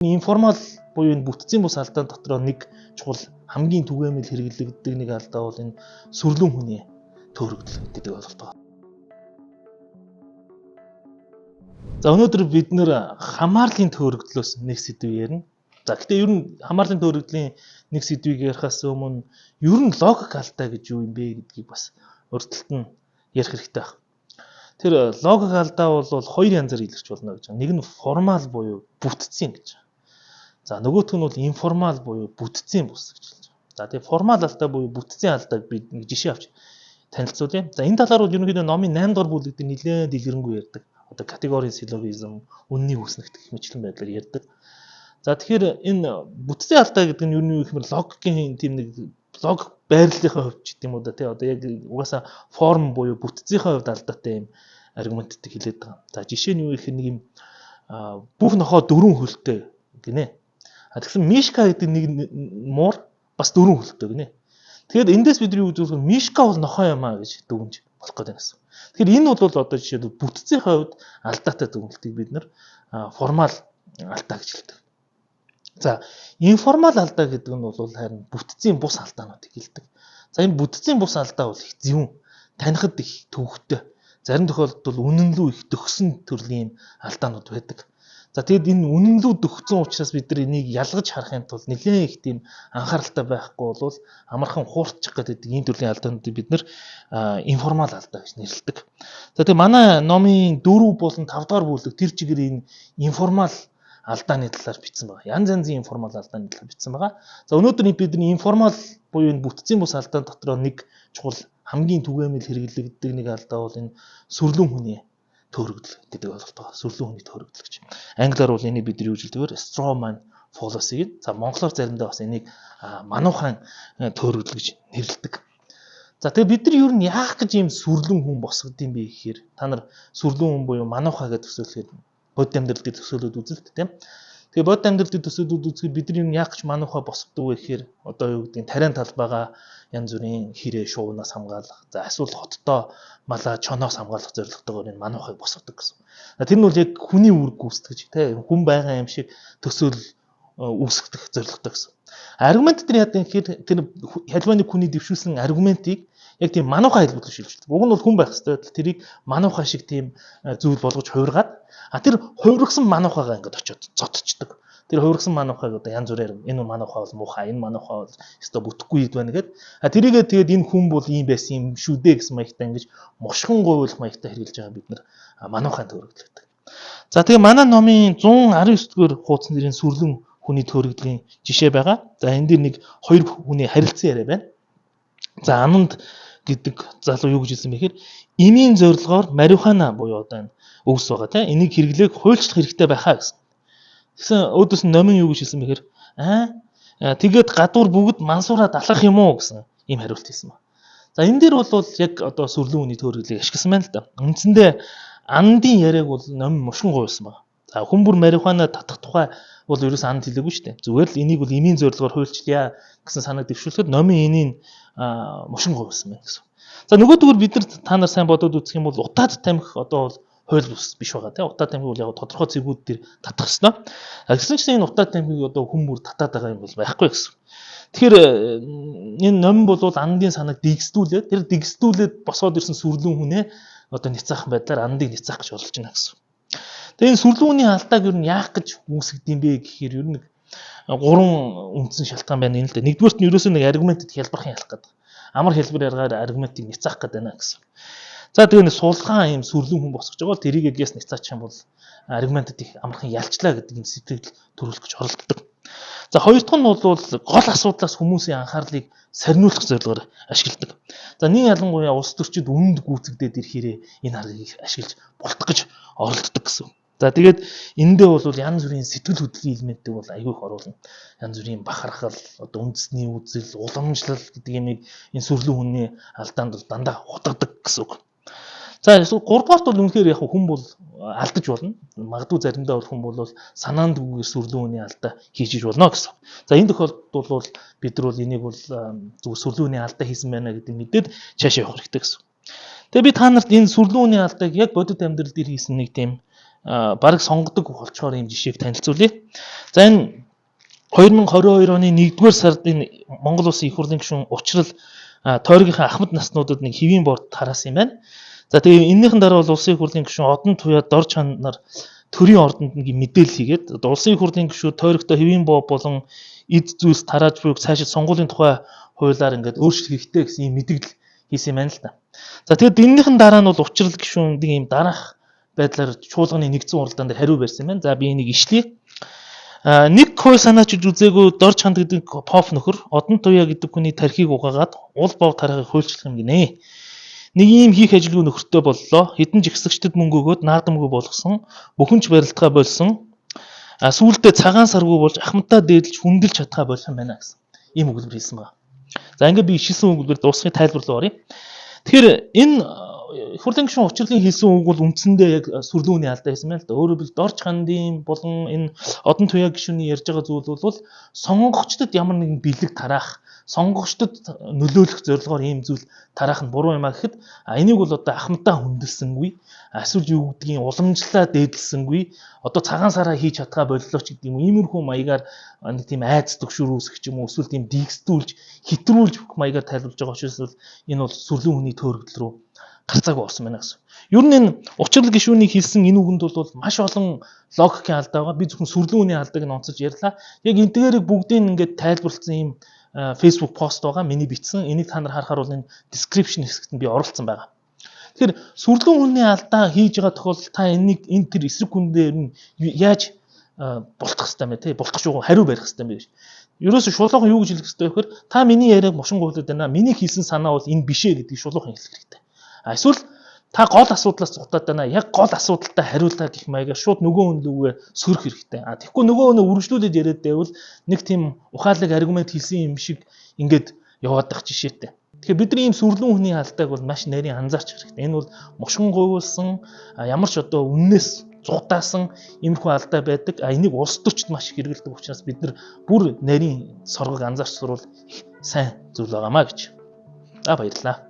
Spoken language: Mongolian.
Informal буюу энэ бүтцийн бус алдаан дотроо нэг чухал хамгийн түгээмэл хэрэглэгддэг нэг алдаа бол энэ сүрлэн хүний төөрөгдөл гэдэг ойлголт байна. За өнөөдөр бид нэр хамаарлын төөрөгдлөөс нэг сэдв ярина. За гэхдээ ер нь хамаарлын төөрөгдлийн нэг сэдвийг ярихаас өмнө ер нь логик алдаа гэж юу юм бэ гэдгийг бас урьдчилан нь ярих хэрэгтэй байна. Тэр логик алдаа бол хоёр янзаар илэрч болно гэж байна. Нэг нь формал буюу бүтцийн гэж. За нөгөөх нь бол информал буюу бүтцийн бус гэж хэлж байгаа. За тэгээ формал алдаа буюу бүтцийн алдааг би нэг жишээ авч танилцуулъя. За энэ талаар бол ерөнхийдөө номын 8 дугаар бүлэг дээр нэлээд дэлгэрэнгүй ярьдаг. Одоо категорийн силлогизм, үнний хүснэгт гэх мэтлэн байдлаар ярьдаг. За тэгэхээр энэ бүтцийн алдаа гэдэг нь юу нь юу гэхээр логикийн тийм нэг логик байрлалынхаа хувьд ч гэдэм үү да тий одоо яг угаасаа форм буюу бүтцийнхээ хувьд алдаатай юм аргументыг хэлээд байгаа. За жишээ нь юу гэхээр нэг юм бүх нохоо дөрвөн хөлтэй гинэ. А тэгсэн Мишка гэдэг нэг муур бас дөрвөн хөлтэй гинэ. Тэгэхээр эндээс бид юу гэж үзэх вэ? Мишка бол нохоо юм а гэж дүгнж болох гэдэг гэсэн. Тэгэхээр энэ бол одоо жишээлбэл бүтцийн хувьд алдаатай дүгнэлтийг бид нэр формал алдаа гэж хэлдэг. За информал алдаа гэдэг нь бол харин бүтцийн бус алдаануудыг хэлдэг. За энэ бүтцийн бус алдаа бол их зөвүүн, танихад их төвөгтэй. Зарим тохиолдолд бол үнэн лүү их төгсөн төрлийн алдаанууд байдаг. За тэгэд энэ үнэн лүү төгсөн учраас бид нар энийг ялгаж харахын тулд нэлээд их тийм анхааралтай байхгүй бол амархан хуурчих гэдэг ийм төрлийн алдаануудыг бид нар информал алдаа гэж нэрлэдэг. За тэгээ манай номын 4 болон 5 дугаар бүлэг тэр чигээр энэ информал алдааны талаар бичсэн байгаа. Янз янзын информал алдааны талаар бичсэн байгаа. За өнөөдөр бидний информал буюу энэ бүтцийн бус алдаан дотроо нэг чухал хамгийн түгээмэл хэрэглэгддэг нэг алдаа бол энэ сүрлэн хүний төөрөгдөл гэдэг ойлголт байгаа. Сүрлэн хүний төөрөгдөл гэж. Англиар бол энийг бид юу гэж хэлдэг вэ? Straw man fallacy. За монголоор заримдаа бас энийг мануухан төөрөгдөл гэж нэрлэдэг. За тэгээ бид нар ер нь яах гэж ийм сүрлэн хүн босгод юм бэ гэхээр та нар сүрлэн хүн буюу мануухай гэж төсөөлөхөд бодит амьдрал дээр төсөөлөд үзэлт тийм. Тэгээ бодит амьдрал дээр төсөөлөд үзэхэд бид нар яах гэж мануухай босгодог вэ гэхээр одоо юу гэдгийг тариан талбайгаа янз бүрийн хэрээ шуунаас хамгаалах, за эсвэл хоттой малаа чоноос хамгаалах зорилготойгоор энэ мануухайг босгодог гэсэн. Тэр нь бол яг хүний үүрэг гүйцэтгэж тийм хүн байгаа юм шиг төсөөл үүсгэх зорилготой гэсэн. Аргумент дээр яадаг гэхээр тэр халбаны хүний дэвшүүлсэн аргументыг яг тийм мануухай хэлбэл шилжүүлдэг. Уг нь бол хүн байх ёстой байтал тэрийг мануухай шиг тийм зүйл болгож хувиргаад тэр хувиргасан мануухайгаа ингээд очиод зодчдаг. Тэр хувиргасан мануухайг одоо янз бүрээр энэ мануухай бол муухай, энэ мануухай бол ёстой бүтэхгүй юм байна гэд. Тэрийгээ тэгээд энэ хүн бол ийм байсан юм шүү дээ гэсэн маягтай ингэж мушган гуйлах маягтай хэрэглэж байгаа бид нар мануухайн төөрөгдөл гэдэг. За тэгээ манай номын 119 дугаар хуудсан дээр энэ сүрлэн хүний төөрөгдлийн жишээ байгаа. За энэ дээр нэг хоёр хүний харилцан яриа байна. За Ананд гэдэг залуу юу гэж хэлсэн бэ гэхээр эмийн зорилгоор марихуана буюу одоо энэ өвс байгаа тийм энийг хэрэглээг хуульчлах хэрэгтэй байхаа гэсэн. Тэгсэн өөдөөс нь номин юу гэж хэлсэн бэ гэхээр тэгээд гадуур бүгд мансуураад алхах юм уу гэсэн ийм хариулт хэлсэн ба. За энэ дээр бол яг одоо сүрлэн хүний төөрөглийг ашигласан байна л да. Үндсэндээ Андын яриаг бол номин мушгин гуйлсан байна. За хүн бүр марихуана татах тухай бол ерөөс анд хэлээгүй шүү дээ. Зүгээр л энийг бол эмийн зорилгоор хуульчлая гэсэн санааг дэвшүүлэхэд номын энийг мушгин гуйлсан байна гэсэн. За нөгөөдгөр бид нар та нар сайн бодоод үзэх юм бол утаад тамхи одоо бол хууль бус биш байгаа тийм. Утаа тамхи бол яг тодорхой цэгүүд дээр татах ёстой. Тэгсэн чинь энэ утаа тамхиг одоо хүн бүр татаад байгаа юм бол байхгүй гэсэн. Тэгэхээр энэ номин бол андын санааг дэгсдүүлээд тэр дэгсдүүлээд босгоод ирсэн сүрлэн хүнээ одоо няцаахан байдлаар андыг няцаах гэж оролдож байна гэсэн. Тэгээ энэ сүрлэн хүний алдааг ер нь яах гэж үүсгэдэг юм бэ гэхээр ер нь нэг гурван үндсэн шалтгаан байна энэ л дээ. Нэгдүгээрт нь ерөөсөө нэг аргументд хялбархан ялах гэдэг. Амар хэлбэр яргаар аргументыг няцаах гэдэг байна гэсэн. За тэгээ нэг сулгаан юм сүрлэн хүн босгож байгаа бол тэрийг яс няцаачих юм бол аргументд их амархан ялчлаа гэдэг юм сэтгэл төрүүлэх гэж оролддог. За хоёр дахь нь бол гол асуудлаас хүмүүсийн анхаарлыг сарниулах зорилгоор ашигладаг. За нэг ялангуяа улс төрчид үнэнд гүйцэгдээд ирэхээрээ энэ аргыг ашиглаж болтох гэж оролддог гэсэн. За тэгээд эндээ бол янз бүрийн сэтгэл хөдлөлийн элементийг бол аягүй их оруулна. Янз бүрийн бахархал, одоо үндэсний үзэл, уламжлал гэдэг юмыг энэ сүрлэн хүний алдаанд бол дандаа хутгадаг гэсэн үг. За эсвэл гуравдугаарт бол үнэхээр яг хүн бол алдаж болно. Магадгүй заримдаа бол хүн бол санаанд гүгээр сүрлэн хүний алдаа хийж иж болно гэсэн. За энэ тохиолдолд бол бид нар бол энийг бол зүгээр сүрлэн хүний алдаа хийсэн байна гэдэг мэдээд цаашаа явах хэрэгтэй гэсэн. Тэгээ би та нарт энэ сүрлэн хүний алдааг яг бодит амьдрал дээр хийсэн нэг тийм бараг сонгодог болчоор ийм жишээг танилцуулъя. За энэ 2022 оны 1-р сард энэ Монгол Улсын их хурлын гишүүн Учрал тойргийнхаа ахмад наснуудад нэг хэвийн борд тараасан юм байна. За тэгээ энэнийхэн дараа бол Улсын их хурлын гишүүн Одон Туяа Дор чанар төрийн ордонд нэг мэдээлэл хийгээд Улсын их хурлын гишүүд тойрогтой хэвийн боо болон эд зүйлс тарааж буйг цаашид сонгуулийн тухай хуулиар ингээд өөрчлөх хэрэгтэй гэсэн ийм мэдээлэл хийсэн юм байна л да. За тэгэд энэнийхэн дараа нь бол Учрал гишүүн нэг ийм дараах байдлаар чуулганы нэгдсэн уралдаан дээр хариу барьсан юм байна. За би энийг ишлэе. Нэг хууль санаачилж үзээгүй Дор чанд гэдэг поп нөхөр Одон Туяа гэдэг хүний тархийг угаагаад уул бов тарахыг хуульчлах юм гинэ. Нэг ийм хийх ажилгүй нөхөртэй боллоо. Хэдэн жигсэгчдэд мөнгө өгөөд наадамгүй болгосон. Бүхэн ч барилдгаа болсон. Сүүлдээ цагаан саргүй болж ахмадаа дээдэлж хүндэлж чадхаа болох юм байна гэсэн ийм өгүүлбэр хэлсэн байна. За ингээд би ишилсэн өгүүлбэр дуусгын тайлбар руу оръё. Тэгэхээр энэ их хурлын гишүүн Учрлын хэлсэн үг бол үндсэндээ яг сүрлэн үний алдаа байсан байна л да. Өөрөөр хэлбэл Дор чандын болон энэ Одон Туяа гишүүний ярьж байгаа зүйл бол сонгогчдод ямар нэгэн бэлэг тараах, сонгогчдод нөлөөлөх зорилгоор ийм зүйл тараах нь буруу юм а гэхэд энийг бол одоо ахмадаа хүндэлсэнгүй, эсвэл юу гэдгийг уламжлалаа дээдэлсэнгүй, одоо цагаан сараа хийж чадхаа боллоо ч гэдэг юм уу, иймэрхүү маягаар нэг тийм айц төгшөр үүсгэх юм уу, эсвэл тийм дийгсдүүлж, хэтрүүлж өгөх маягаар тайлбарлаж байгаа учраас бол энэ бол сүрлэн хүний төөрөгдөл рүү гарцаагүй орсон байна гэсэн. Ер нь энэ Учрал гишүүний хэлсэн энэ үгэнд бол маш олон логикийн алдаа байгаа. Би зөвхөн сүрлэн хүний алдааг нь онцолж ярьлаа. Яг энтгээрийг бүгдийг ингээд тайлбарласан ийм Facebook пост байгаа. Миний бичсэн. Энийг та нар харахаар бол энэ description хэсэгт нь би оруулсан байгаа. Тэгэхээр сүрлэн хүний алдаа хийж байгаа тохиолдолд та энийг энэ тэр эсрэг хүн дээр нь яаж бултах хэрэгтэй юм бэ те? Бултах шугам хариу барих хэрэгтэй юм бэ гэж. Ерөөсө шулуухан юу гэж хэлэх хэрэгтэй вэ гэхээр та миний яриаг мушин гуйлаад байна. Миний хэлсэн санаа бол энэ биш ээ гэдгийг шулуухан хэлэх хэрэгтэй. Эсвэл та гол асуудлаас зугатаад байна. Яг гол асуудалтай хариулаа гэх маягаар шууд нөгөө хүн лүүгээ сөрөх хэрэгтэй. Тэгэхгүй нөгөө хүнээ үргэлжлүүлээд яриад байвал нэг тийм ухаалаг аргумент хэлсэн юм шиг ингээд яваад байх жишээтэй. Тэгэхээр бидний ийм сүрлэн хүний алдааг бол маш нарийн анзаарч хэрэгтэй. Энэ бол мушгин гуйвуулсан ямар ч одоо үннээс зугатаасан иймэрхүү алдаа байдаг. Энийг улс төрчд маш их хэрэглэдэг учраас бид нар бүр нарийн соргог анзаарч сурвал их сайн зүйл байгаамаа гэж. За баярлалаа.